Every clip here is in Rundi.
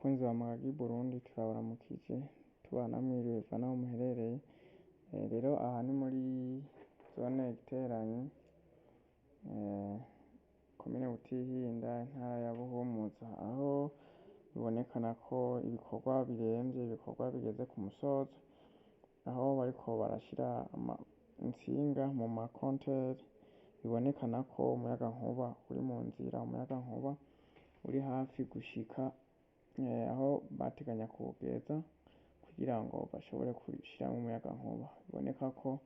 Abakunzi ba Magagi Burundi, turabaramukije, tubana mwiriwe bivana aho muherereye. Rero aha ni muri zone Giteranyi, komine Butihinda, intara ya Buhumuza, aho bibonekana ko ibikorwa biremvye, ibikorwa bigeze ku musozo, aho bariko barashira intsinga mu makonteri. Bibonekana ko umuyagankuba uri mu nzira, umuyagankuba uri hafi gushika aho bateganya kuwugeza kugira ngo bashobore gushiramwo umuyagankuba. Biboneka ko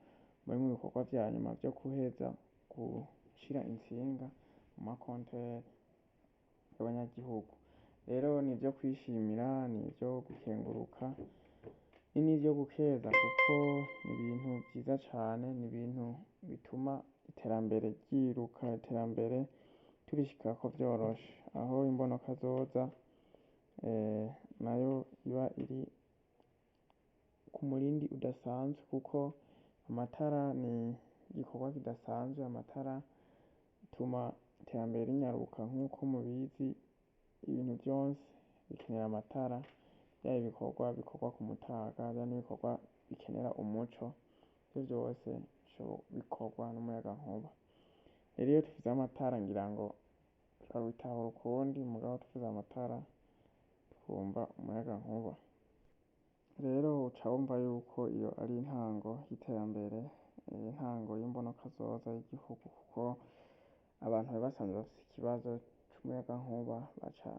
bari mu bikorwa vya nyuma vyo guheza gushira intsinga mu makonteri y'abanyagihugu. Rero nivyo kwishimira, nivyo gukenguruka, ni n'ivyo gukeza, kuko ni ibintu vyiza cane, ni ibintu bituma iterambere ryiruka, iterambere turishikako vyoroshe, aho imbonokazoza nayo iba iri ku murindi udasanzwe, kuko amatara ni igikorwa kidasanzwe. Amatara atuma iterambere rinyaruka. Nk'uko mubizi, ibintu vyose bikenera amatara, vyaba ibikorwa bikorwa ku mutaga, vyaba n'ibikorwa bikenera umuco, ivyo vyose bikorwa n'umuyagankuba. Rero iyo tuvuze amatara, ngira ngo turabitahura ukundi, mugabo tuvuze amatara twumva umuyagankuba. Rero uca wumva yuko iyo ari intango y'iterambere, intango y'imbonokazoza y'igihugu, kuko abantu bari basanzwe bafise ikibazo c'umuyagankuba baca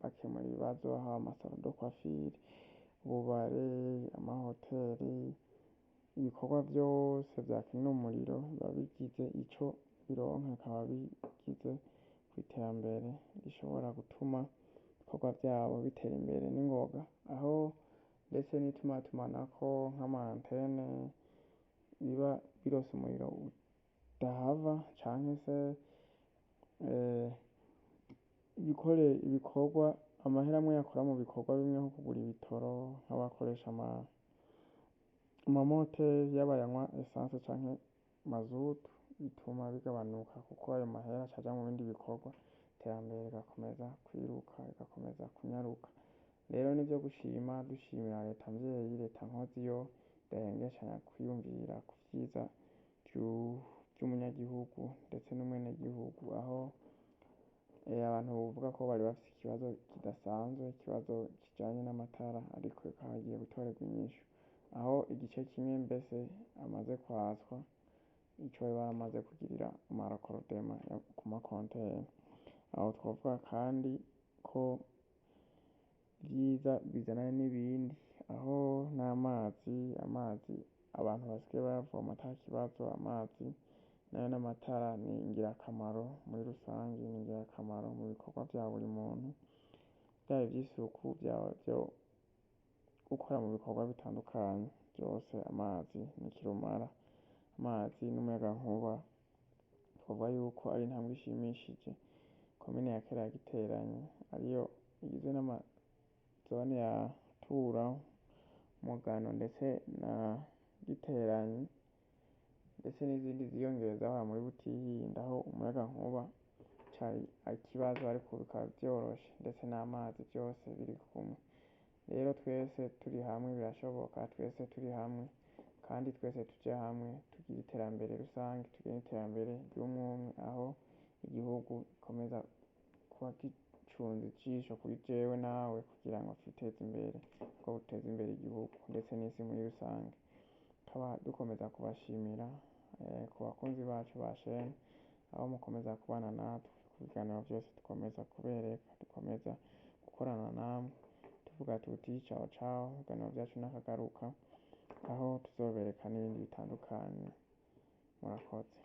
bakemura ibibazo, haba ama salon de coiffure, ububare, amahoteli, ibikorwa vyose vyakenera umuriro biba bigize ico bironka, bikaba bigize kw'iterambere rishobora gutuma ibikorwa vyabo bitera imbere n'ingoga, aho ndetse n'itumatumanako nk'ama antene biba bironse umuriro udahava, canke se ibikorwa, amahera amwe yakora mu bikorwa bimwe nko kugura ibitoro, nk'abakoresha amamoteri, yaba ayanywa essence canke mazutu, bituma bigabanuka kuko ayo mahera aca aja mu bindi bikorwa, iterambere rigakomeza kwiruka, rigakomeza kunyaruka. Rero nivyo gushima, dushimira leta mvyeyi, leta nkozi, yo idahengeshanya kwiyumvira ku vyiza vy'umunyagihugu ndetse n'umwenegihugu, aho abantu bovuga ko bari bafise ikibazo kidasanzwe, ikibazo kijanye n'amatara, ariko bikaba bigiye gutorerwa inyishu, aho igice kimwe mbese amaze kwatswa ico bari baramaze kugirira ama raccordement ku makonteri. Aho twovuga kandi ko ivyiza bizanana n'ibindi, aho n'amazi, amazi abantu basigaye bayavoma ata kibazo. Amazi nayo n'amatara ni ingirakamaro muri rusangi, ni ingirakamaro mu bikorwa vya buri muntu, vyaba ivy'isuku, vyaba ivyo gukora mu bikorwa bitandukanye vyose, amazi ni kirumara. Amazi n'umuyagankuba twovuga yuko ari intambwe ishimishije. Komine ya kera ya Giteranyi, ariyo igizwe n'amazone ya Tura, Mugano ndetse na Giteranyi, ndetse n'izindi ziyongera zahora muri Butihinda, aho umuyagankuba cari ikibazo, ariko bikaba vyoroshe, ndetse n'amazi, vyose biri kumwe. Rero twese turi hamwe birashoboka, twese turi hamwe kandi twese tuje hamwe, tugire iterambere rusange, tugire iterambere ry'umwumwe, aho igihugu gikomeza kuba gicunze ijisho kuri jewe nawe kugira ngo twiteze imbere, kuko duteze imbere igihugu ndetse n'isi muri rusange. Tukaba dukomeza kubashimira ku bakunzi bacu ba chaîne, aho mukomeza kubana natwe ku biganiro vyose dukomeza kubereka, dukomeza gukorana namwe, tuvuga tuti ciao ciao, ibiganiro vyacu nakagaruka, aho tuzobereka n'ibindi bitandukanye. Murakoze.